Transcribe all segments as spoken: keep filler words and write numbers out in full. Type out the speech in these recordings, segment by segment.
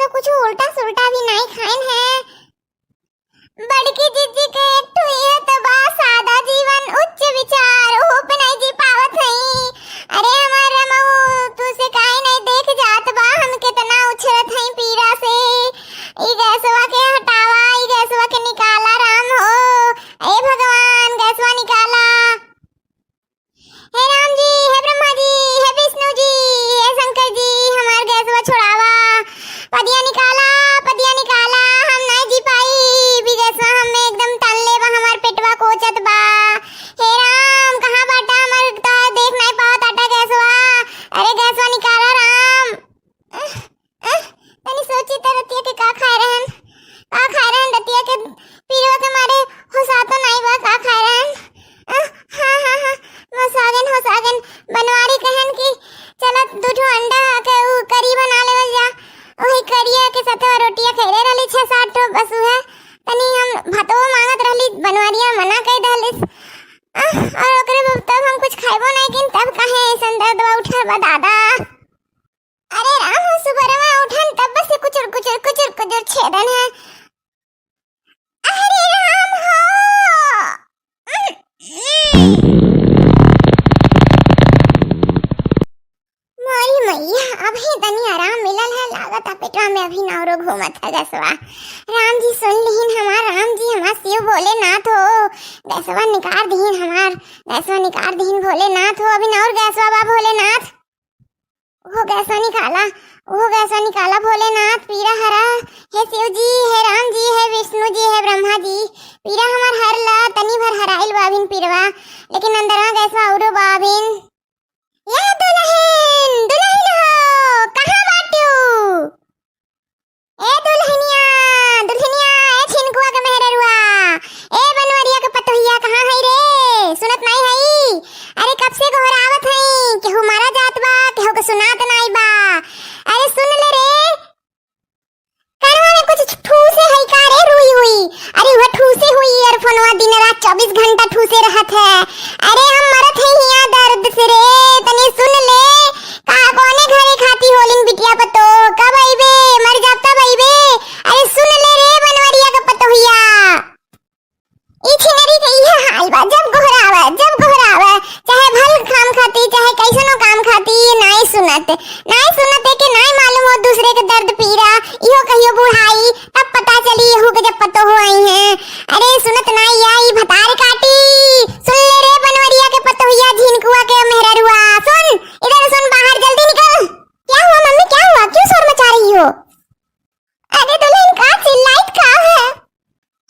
तो कुछ उल्टा सुल्टा भी नाई खाइन है। बड़की जिज्जी के एक ठो इहे तो बा, सादा जीवन उच्च विचार, ओहू पे नाई जी पावत हई। अरे हमार रमऊ, तू से काहे नाई देख जात बा, हम केतना उछरत हई पीरा से। ई गैसवा के हटावा, ई गैसवा के निकाला राम हो। ए भगवान, गैसवा निकाला। हे राम जी, हे ब्रह्मा जी, हे विष्णु जी, हे शंकर जी, हमार गैसवा छोड़ावा। पदिया निकाला, पदिया निकाला, हम नाई जी पाई। ई गैसवा हमें एकदम तन ले बा, हमार पेटवा कोचत बा। हे राम, कहाँ बाटा हमार, तो देख नाई पावत आटा गैसवा। अरे गैसवा निकाला राम। अह, अह, तनी सोची त रतिया के का खाए रहन, का खाए रहन रतिया के, पीरवा के मारे होसा तो नाई बा, का खाए रहन। अह, हाँ, हाँ, हाँ, होसागन, होसागन। बनवारी कहन कि चलत दू ठो अंडा के ऊ करी बना लेवल जा। वही करिया के साथे रोटिया खैले रहली छह सात ठो, बस उहे। तनी हम भातवो मांगत रहली, बनवारिया मना कई दहलिस। अह, और ओकरे बाद तब हम कुछ खाइबो नाई किन, तब काहे ऐसन दर्दवा उठल बा दादा। अरे राम हो, सुबरवा उठन तब से कुचुर कुचुर कुचुर कुचुर छेदन है। अरे राम हो। मोरी मैया, अभी तनी आराम मिलल है, लागत है पेटवा में अभी नौरो घूमत है गैसवा। राम जी सुन लिहिन हमार, राम जी हमार शिव भोलेनाथ हो, गैसवा निकाल दिहिन हमार, गैसवा निकाल दिहिन भोलेनाथ हो, अभी नौर गैसवा बा भोलेनाथ। ओहो गैसवा निकाला, ओहो गैसवा निकाला भोलेनाथ, पीरा हरा, हे शिव जी, हे राम जी, हे विष्णु जी, हे ब्रह्मा जी, पीरा हमार हर ला, तनी भर हराइल बाबिन पीरवा, लेकिन अंदरवा गैसवा औरो बाबिन। या दुल्हन, दुल्हन हो, कहाँ बाटू? ए दुल्हनिया, दुल्हनिया, ए छिनकुआ के मेहररुआ, ए बनवरिया के पतोहिया, कहाँ हई रे? सुनत नाई हई? अरे कब से गोहरावत हई, केहू मारा जात बा, केहू के सुनात नाई बा। अरे सुन ले रे, कनवा में कुछ ठूसे हई का रे, रुई हुई? अरे वह ठूसे हुई earphone-वा, दिन रात चउबीस घंटा ठूसे रहत है। अरे हम मरत हई हियाँ दर्द से रे, तनी सुन ले, का कौने घरे खाती होलिन बिटिया पतो, कब अइबे, मर जाब तब अइबे। अरे सुन ले रे बनवरिया के पतोहिया, ई छिनरी के इहे हाल बा, जब गोहरावे, जब गोहरावे, चाहे भल काम खाती, चाहे कैसनो काम खाती, नाई सुनत, नाई सुनत, एके नाई मालूम हो दूसरे के दर्द पीरा, इहो कहियो बुढ़ाई, तब पता चली एहू के जब पतोह आई हैं। अरे सुनत नाई या ई भतार काटी, सुन ले रे बनवरिया के पतोहिया, झिनकुआ के मेहररुआ, सुन, इधर सुन, बाहर जल्दी निकल। क्या हुआ मम्मी, क्या हुआ, क्यों शोर मचा रही हो? अरे दुल्हन का चिल्लाइत का है?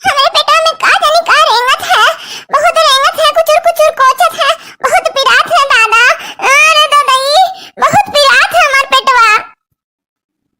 हमरे पेटवा में का जानी का रेंगत है, बहुत रेंगत है, कुचुर कुचुर कोचत है, बहुत पिरात है दादा। अरे दादाई, बहुत पिरात है हमार पेटवा।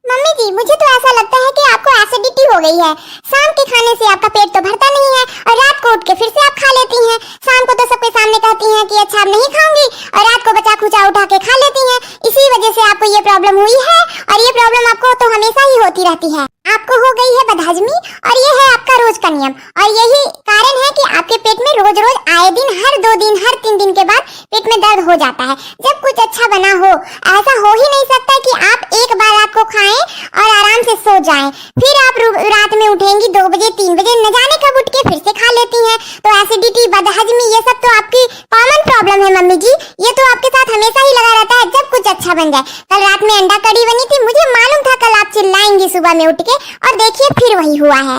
मम्मी जी, मुझे तो ऐसा लगता है कि आपको एसिडिटी हो गई है। शाम के खाने से आपका पेट तो भरता नहीं है और रात को उठ के फिर से आप खा लेती हैं। शाम को तो सबके सामने कहती हैं कि अच्छा, अब नहीं खाऊंगी, और रात को बचा खुचा उठा के खा लेती हैं। इसी वजह से आपको ये प्रॉब्लम हुई है, और ये प्रॉब्लम आपको तो हमेशा ही होती रहती है। आपको हो गई है बदहजमी, और ये है आपका रोज का नियम, और यही कारण है कि आपके पेट में रोज रोज, आए दिन, हर दो दिन, हर तीन दिन के बाद पेट में दर्द हो जाता है। जब कुछ अच्छा बना हो, ऐसा हो ही नहीं सकता कि आप एक बार रात को खाएं और आराम से सो जाएं, फिर आप रु-, रात में उठेंगी दो बजे, तीन बजे, न जाने कब उठ के फिर से खा लेती हैं। तो एसिडिटी, बदहजमी, ये सब तो आपकी कॉमन प्रॉब्लम है मम्मी जी, ये तो आपके साथ हमेशा ही लगा रहता है जब कुछ अच्छा बन जाए। कल रात में अंडा कड़ी बनी थी, मुझे मालूम था कल आप चिल्लाएंगी सुबह में उठ के, और देखिए फिर वही हुआ है।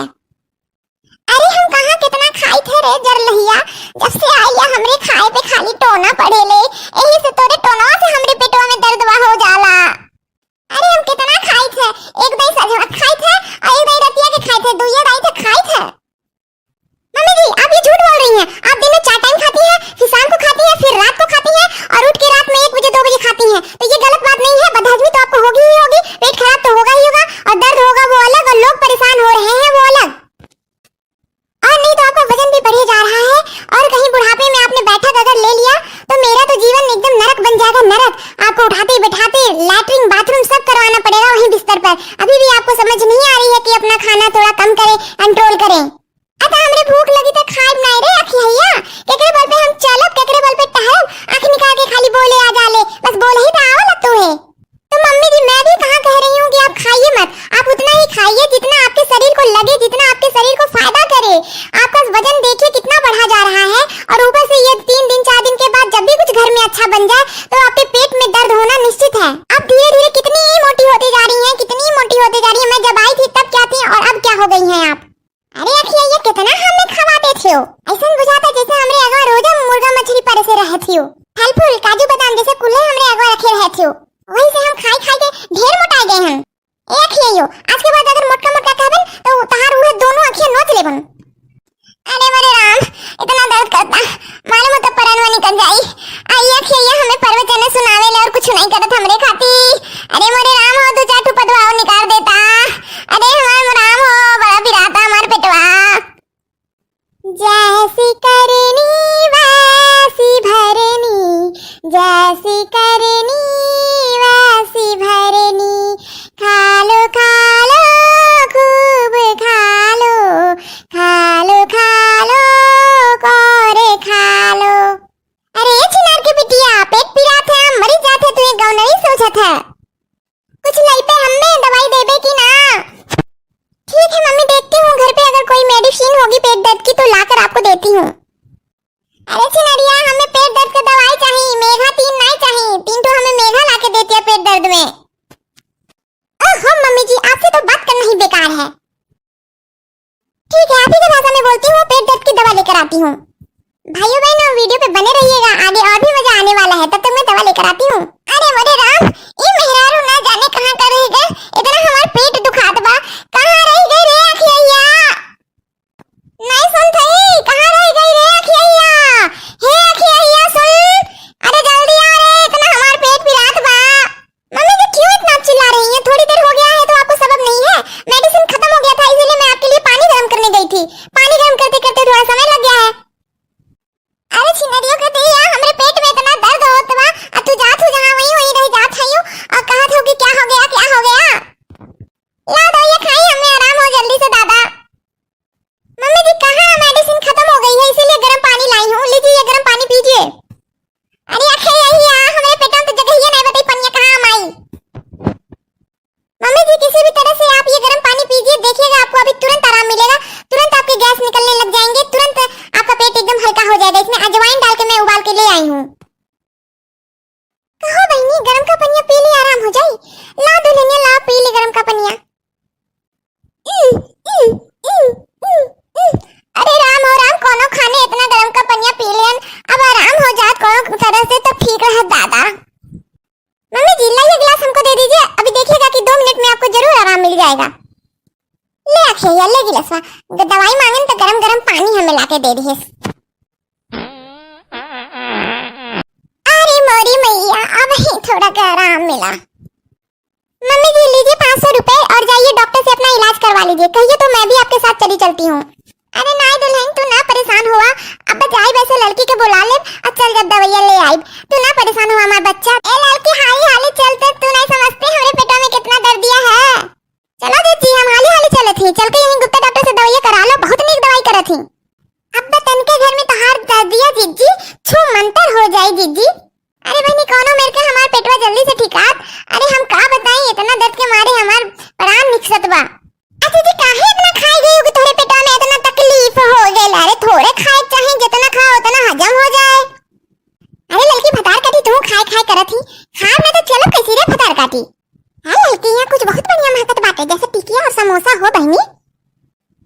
अरे हम कहाँ कितना खाई थे रे जरलहिया, जब से आई है हमरे खाए पे खाली टोना पड़े ले, यही से तोरे टोनवा से हमरे पेटवा में दर्दवा हो जाला। अरे हम कितना खाई थे, एक दाई सजवा खाई थे और एक दाई रतिया के खाई थे, दुइये दाई थे खाई थे। मम्मी जी, आप ये झूठ बोल रही हैं। आप दिन में चार टाइम खाती हैं, फिर शाम को खाती हैं, फिर रात को खाती हैं और उठ के रात में एक बजे, दो बजे खाती हैं, तो ये गलत बात नहीं है। बदहजमी तो आपको होगी ही होगी, पेट खराब तो होगा ही होगा और दर्द होगा वो अलग और लोग परेशान हो रहे हैं वो अलग। और नहीं तो आपका वजन भी बढ़े जा रहा है और कहीं बुढ़ापे में आपने बैठक अगर ले लिया तो मेरा तो जीवन एकदम नरक बन जाएगा, नरक। आपको उठाते बैठाते लैट्रिन बाथरूम सब करवाना पड़ेगा वहीं बिस्तर पर। अभी भी आपको समझ नहीं आ रही है कि अपना खाना थोड़ा कम करें, कंट्रोल करें। अतः हमरे भूख लगी तो खाइब नाई रे अखिया, केकरे बल पे हम चलब, केकरे बल पे टहरब? आँख निकाल के खाली बोले आ जाले, बस बोले ही तो आवला तू है। तो मम्मी जी, मैं भी कहाँ कह रही हूँ कि आप खाइए मत, आप उतना थी और अब क्या हो गई हैं आप? अरे अखिया, ये कितना हमें खवाते थे हो? ऐसन बुझाता जैसे हमरे अगवा रोजा मुर्गा मछली परे से रहे थे हो। फल फूल, काजू बादाम जैसे कुल्हे हमरे अगवा रखे रहे थे हो। वही से हम खाई खाई के ढेर मोटा गए हैं। ए अखिया यो, आज के बाद अगर मोटका मोटका कहबन तो तहार उहे दोनों अखिया नोच लेबन। अरे मोरे राम, इतना दर्द करता, मालूम हो तो परनवा निकल जाई। आ ये अखिया ये हमें प्रवचन सुनावे ले और कुछ नहीं करत हमरे खाती। अरे मोरे राम हो, दो चार ठो पदवा और निकाल देता। अरे हमार राम हो, बड़ा पिराता हमार पेटवा। जैसी करनी वैसी भरनी, जैसी करनी वैसी भरनी। खा लो, खा लो, खूब खा लो, खा लो, खा लो, कोरे खा लो। अरे ए छिनार के बिटिया, पेट पिरात है, मरी जात है, तू एक गाँव नहीं सोचत है। कुछ लइबे हम्मे दवाई देबे कि ना? ठीक है मम्मी, देखती हूँ घर पे अगर कोई मेडिसिन होगी पेट दर्द की तो लाकर आपको देती हूँ। अरे छिनरिया, हमें पेट दर्द का दवाई चाहिए, मेघा तीन नहीं चाहिए, तीन तो हमें मेघा ला के देती है पेट दर्द में। ओहो मम्मी जी, आपसे तो बात करना ही बेकार है। ठीक है, आप ही की भाषा में बोलती हूँ, पेट दर्द की दवा लेकर आती हूँ। भाइयों बहनों, वीडियो पे बने रहिएगा, आगे और भी मजा आने वाला है। तब तक मैं दवा लेकर आती हूँ। अरे मोरे राम, ई मेहरारू ना जाने कहाँ का रह गए, इतना हमार पेट दुखात बा। कहाँ रह गई रे अखिया? नहीं सुन थई, कहाँ रह गई रे अखिया? हे अखिया सुन, अरे जल्दी आ रे, इतना हमार पेट पिरात बा। मम्मी जी क्यों इतना चिल्ला रही हैं? थोड़ी देर हो गया है तो आपको सबब नहीं है? मेडिसिन खत्म हो गया था इसीलिए मैं आपके लिए पानी गर्म करने गई थी। पानी गर्म करते करते थोड़ा समय लग गया है। अरे छिनरियों के दैया, हमरे पेट में इतना दर्द होत बा, आ तू जात हो जहाँ वहीं वहीं रह जात हयू और कहत हो कि क्या हो गया, क्या हो गया? ला दो ये खाई, हमें आराम हो जल्दी से दादा। मम्मी जी कहाँ मेडिसिन खत्म हो गई है इसीलिए गर्म पानी लाई हूँ, लीजिए ये गर्म पानी पीजिए। अरे आखे यही आ, हमरे पेट में तो जगह ही नहीं बताई पनिया कहाँ माई। मम्मी जी किसी भी तरह से आप ये गर्म पानी पीजिए, देखिएगा आपको अभी तुरंत आराम मिलेगा, तुरंत आपके गैस निकलने लग जाएंगे, तुरंत आपका पेट एकदम हल्का हो जाएगा। इसमें अजवाइन डाल के मैं उबाल के ले आई हूँ। कहो बहिनी, गरम का पनिया पी ली, आराम हो जाई। ला दुल्हनिया, ला पी ली गरम का पनिया। अरे राम हो राम, कोनो खाने इतना गरम का पनिया पी लेन, अब आराम हो जात कोनो तरह से तो ठीक रहत दादा। मम्मी जी, लाइए गिलास हमको दे दीजिए, अभी देखिएगा कि दो मिनट में आपको जरूर आराम मिल जाएगा। ले अखिया, ले गिलासवा, दवाई मांगन तो गरम गरम पानी हमें लाके दे दिए। अरे मोरी मैया, अब ही थोड़ा का आराम मिला। मम्मी जी, लीजिए पाँच सौ रुपए और जाइए डॉक्टर से अपना इलाज करवा लीजिए। कहिए तो मैं भी आपके साथ चली चलती हूँ। अरे नाई दुल्हन, तू ना परेशान हुआ, अब जाई वैसे लड़की के बुला ले और चल जब दवाइया ले आई। तू ना परेशान हुआ हमार बच्चा। ए लड़की, हाली हाली चल, तो तू नहीं समझते हमरे पेटवा में कितना दर्दिया है। चलो दीदी, हम हाली हाली चलत ही, चल के यहीं गुप्ता डॉक्टर से दवाइया करा लो, बहुत नीक दवाई करत ही। अब तो तनके घर में तोहार दर्दिया जिज्जी छू मंतर हो जाई जिज्जी। अरे बहनी, कौनो मेर के हमार पेटवा जल्दी से ठिकात। अरे हम का बताई, इतना दर्द के मारे हमार प्राण निकसत बा। अच्छा जी, काहे इतना खाए गई हो कि तोहरे पेटवा में इतना तकलीफ हो गइल? अरे थोड़े खाए के चाही, जितना खाओ उतना हजम हो जाए। अरे ललकी भतार काटी, तू खाए खाए करत ही, खाब ना तो चलब कैसी रे भतार काटी? हाँ ललकी, यहाँ कुछ बहुत बढ़िया महकत बाटे, जैसे टिकिया और समोसा हो बहनी।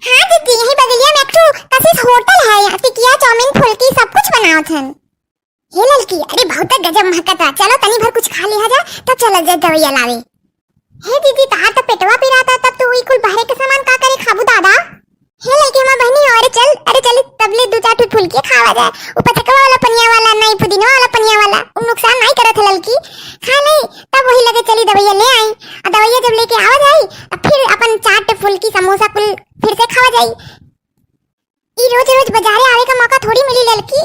हाँ दीदी, यही बगलिया में एक ठो कशिश होटल है, यहाँ टिकिया, चाउमीन, फुल्की सब कुछ बनावत हन। हे ललकी, अरे बहुत गजब महकता, चलो तनी भर कुछ खा लिहा जाए, तब चलल जाए दवाइया लावे। हे दीदी, तहार तो पेटवा पिराता, तब तू ई कुल बहरे के सामान का करे खाबू दादा? हे ललकी, हमार बहनी, अरे चल, अरे चल, तब ले दू चार ठो फुलकिया खावा जाए। उ पचकवा वाला पनिया वाला, नहीं पुदीनवा वाला पनिया वाला, उ नुकसान नहीं करत है ललकी, खा ले, तब वही लगे चली दवाइया ले आई। आ दवाइया जब लेके आवा जाई, अब फिर अपन चाट फुलकी समोसा कुल फिर से खावा जाई। ई रोज रोज बाजारे आवे का मौका थोड़ी मिली ललकी।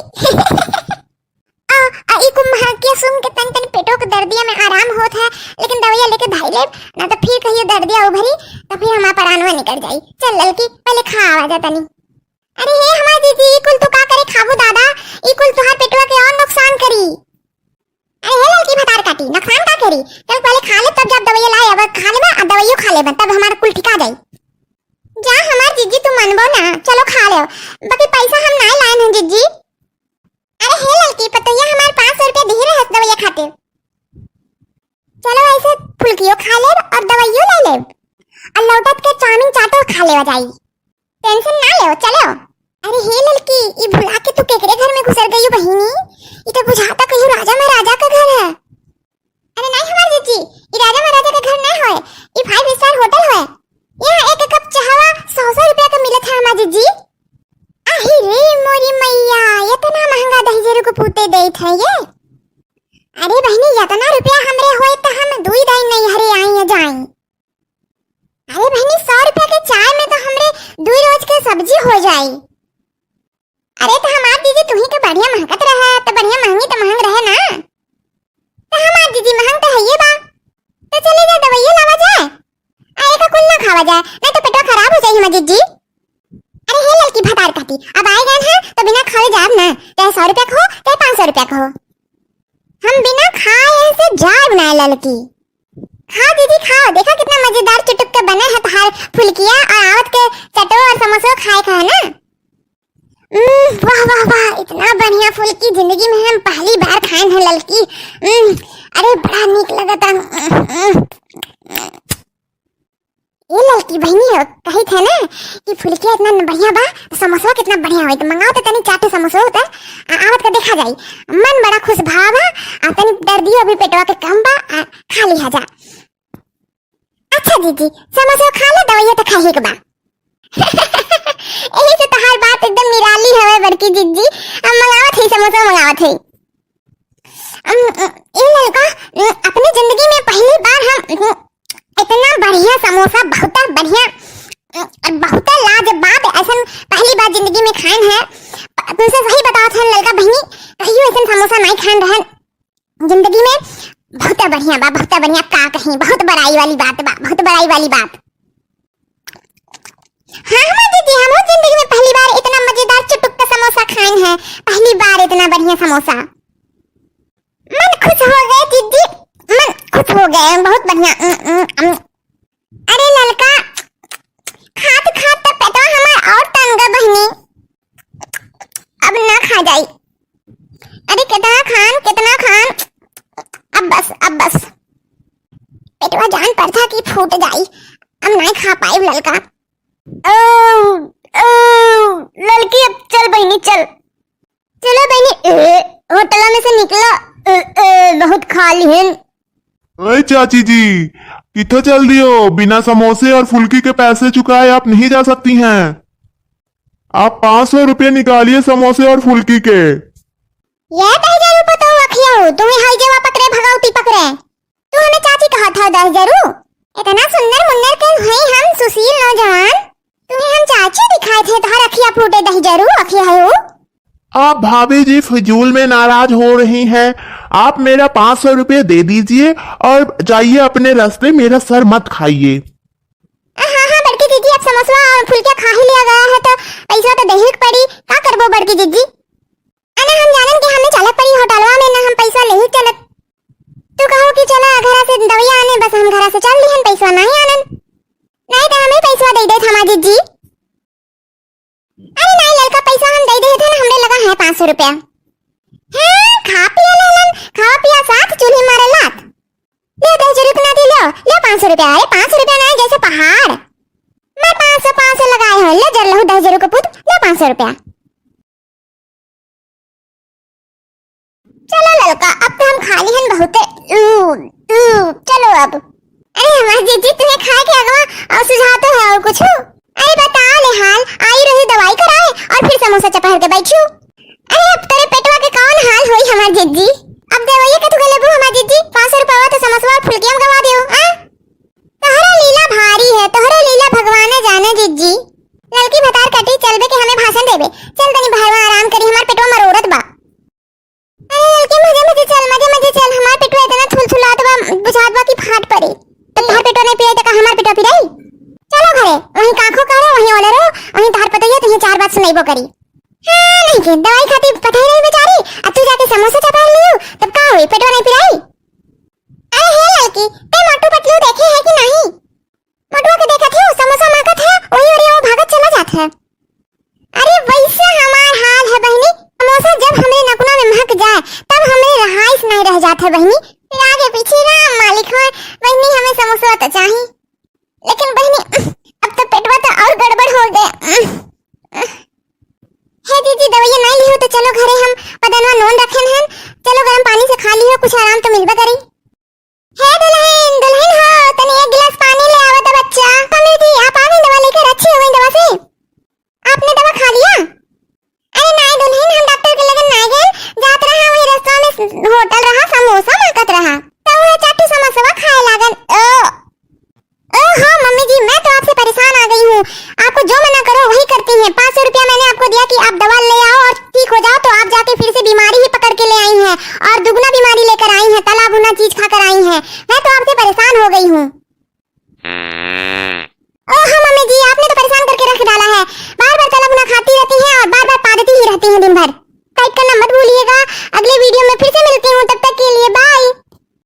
आ, आ, ई कुल महकिया सुन के तन तन पेटो के दर्दिया में आराम होत है, लेकिन दवाइया लेके धाई लेब, ना तो फिर कहियो दर्दिया उभरी, तो फिर हमार परानवा निकल जाई। चल ललकी, पहले खा आवा जा तनी। अरे हे हमार दीदी, ई कुल तू का करे खाबू दादा, ई कुल तुहार पेटवा के और नुकसान करी। अरे हे ललकी भतार काटी, नुकसान का करी, चल पहले खा ले तब जब दवाइया लाए, अब खा लेबा, आ दवाइयो खा लेबा, तब हमार कुल ठिका जाई। जा हमार जीजी, तू मनबो ना, चलो खा ले, बाकी पैसा हम नाय लायन हैं जीजी। अरे हे ललकी, पतोहिया हमार पाँच सौ रुपया दिही रहस दवाइया खातिर। चलो ऐसे फुलकियो खा लेब और दवाइयो ले लेब। और लौटत के चाउमीन चाटो खा लेवा जाई। Tension ना लेओ, चलो। अरे हे ललकी, ई भुला के तू केकरे घर में घुसर गई बहिनी? ई तो बुझाता कहीं राजा महाराजा का घर है। अरे नहीं हमार जीजी, ई राजा महाराजा के घर नहीं होए, ई five star hotel होए। यहाँ एक कप चाहवा सौ सौ रुपया का मिलत है हमार जीजी। अही रे मोरी मैया, इतना महंगा दहिजरू को पूते देत है ये। अरे बहिनी, इतना रुपया हमरे होए तो हम दुई दाई नैहरे आई या जाई। अरे बहिनी, सौ रुपया के चाय में तो हमरे दुई रोज के सब्जी हो जाई। अरे तो हमार जीजी, तुही के बढ़िया महकत रहे, तो बढ़िया महंगी तो महंग रहे ना। तो हमार जीजी महंग तो है ये बा। तो चले जा दवाइया लावा जाए। आ, एका कुल ना खावा जाए, नहीं तो पेटवा खराब हो जाई हमार जीजी। अरे हे ललकी भतार कहती, अब आए गए हैं तो बिना खाए जाब ना, चाहे सौ रुपया का हो, चाहे पाँच सौ रुपया का हो। हम बिना खाए यहाँ से जाब ना ललकी। खाओ दीदी खाओ, देखा कितना मजेदार चुटुक के बना है तहार फुलकिया, और आवत के चटो और समोसो खाए का है ना। उम्म, वाह, वाह, वाह, इतना बढ़िया फुलकी जिंदगी में हम पहली बार खाए हैं ललकी। उम्म, अरे बड़ा नीक लगता। उम्म, उम्म। ए ललकी बहिनी हो, कही थे ना कि फुलकिया इतना न बढ़िया बा, तो समोसवा कितना बढ़िया होई। तो मंगाओ तो तनी चार ठे समोसवा होता, आ, आवत का देखा जाई। मन बड़ा खुश भाव है, आ तनी दर्दियो अभी पेटवा के कम बा, आ खा लिहा जा। अच्छा जीजी, समोसवा खा ले, दवाइया तो खाए के बा। यही से तहार बात एकदम निराली हवे बड़की जीजी। हम मंगावत हई, समोसा मंगावत हई। अम, अम, ए ललका, अम, अपने जिंदगी में पहली बार हम, अम, इतना बढ़िया समोसा, बहुत बढ़िया, अम, बहुत लाजवाब, ऐसन पहली बार जिंदगी में खाएन है। तुमसे सही बतावत हन ललका बहिनी, कहियो ऐसन समोसा नहीं खाएन रहन। जिंदगी में बहुत बढ़िया बा, बहुत बढ़िया, का कहीं, बहुत बड़ाई वाली बात बा, बहुत बड़ाई वाली बात। हाँ, हमार दीदी, हमहू जिंदगी में पहली बार इतना मजेदार चुटुक का समोसा खाएन है, पहली बार इतना बढ़िया समोसा। मन खुश हो गए दीदी, मन खुश हो गए, बहुत बढ़िया। उम, उम, उम। अरे ललका, खात खात तो पेटवा हमार और तंग बहिनी, अब ना खा जाई। अरे कितना खान, कितना खान, अब बस, अब बस। पेटवा जान पड़ता कि फूट जाई, अब नहीं खा पाई ललका। ओ, ओ, ललकी, अब चल बहिनी, चल। चलो बहिनी, ए, होटल में से निकला, ए, ए, बहुत खा लिहन। अरे चाची जी, कित्थे चल दियो? बिना समोसे और फुल्की के पैसे चुकाए आप नहीं जा सकती हैं। आप पाँच सौ रुपये निकालिए समोसे और फुल्की के। ये दहिजरू पतोहू अखिया हो, तुम्हें हई जेवा पकड़े भगवती पकड़े। तू हमें चाची कहत हौ दहिजरू? इतना सुंदर मुन्नर के हई हम सुशील नौजवान, तुम्हें हम चाची दिखाए थे, तोहर अखिया फूटे दहिजरू, अखिया है हो। आप भाभी जी फिजूल में नाराज हो रही हैं, आप मेरा पाँच सौ रुपये दे दीजिए और जाइए अपने रास्ते, मेरा सर मत खाइए। हाँ, हाँ, बड़की जीजी, अब समोसवा और फुलकिया खा ही लिया गया है, तो पैसा तो देही के पड़ी। का करबो बड़की जीजी? अना हम जानन कि हमें चलत पड़ी होटलवा में, ना हम पैसा लेही चलत। तू कहो कि चला घरा से दवाइया आने, बस हम घरा से चल दिहन, पैसा नहीं आनन। नहीं तो हमें पैसा दे देत हमार जीजी। अरे नहीं ललका, पैसा हम दे देत है ना, हमरे लगा है पाँच सौ रुपया। हाँ, खा पिया लेलन, खावा पिया साथ चूल्ही मारे लात। ले दहिजरू के नाती ले, ले पाँच सौ रुपया। अरे पाँच सौ रुपया ना, जैसे पहाड़। मैं पाँच सौ, पाँच सौ लगाए हो, ले जर लहू दहिजरू के पूत, ले पाँच सौ रुपया। चलो ललका, अब तो हम खा लिहन बहुते। ऊ, ऊ, चलो अब। अरे हमार जीजी, तुम्हें खाए के अगवा और सुझाव तो है और कुछ? अरे बताओ ले हाल, आई रही दवाई कराए और फिर समोसा चपहर के बैठू। अरे अब तेरे पेटवा के कौन हाल होई हमार जीजी? अब दवाई के तू लेबू हमार जीजी, पाँच सौ रुपया तो समोसा और फुलकिया में गवा दियो, हाँ? तोहरा लीला भारी है, तोहरा लीला भगवान जाने जीजी। ललकी भतार कटी चलबे के हमें भाषण देबे। चल तनी बहरवा आराम करी, हमार पेटवा मरोड़त बा। अरे ललकी मजे मजे चल, मजे मजे चल, हमार पेटवा इतना थुलथुलात बा, बुझात बा कि फाट पड़ी। तो तोहर पेटवा नहीं पिराई तो का हमार पेटवा पिराई? चलो घरे, वहीं काखो करो, वहीं ओले रहो, वहीं तोहर पतोहिया तुझे चार बात सुनाइबो करी। हाँ, नहीं के दवाई खाती पठाई रही बेचारी, अब तू जाके समोसा चपा लियो, तब का होई, पेटवा नहीं पिराई? अरे हे लड़की, ते मोटू पतलू देखे है कि नहीं? मोटुआ के देखत है, समोसा मांगत है, वही ओरे वो भागत चला जात है। अरे वैसे हमार हाल है बहिनी, समोसा जब हमरे नकुना में महक जाए, तब हमरे रहाइश नहीं रह जात है बहिनी। फिर आगे पीछे राम मालिक होए, बहिनी हमें समोसा तो चाही। लेकिन बहिनी और दुगुना बीमारी लेकर आई हैं, तला भुना चीज खाकर आई हैं। मैं तो आपसे परेशान हो गई हूँ।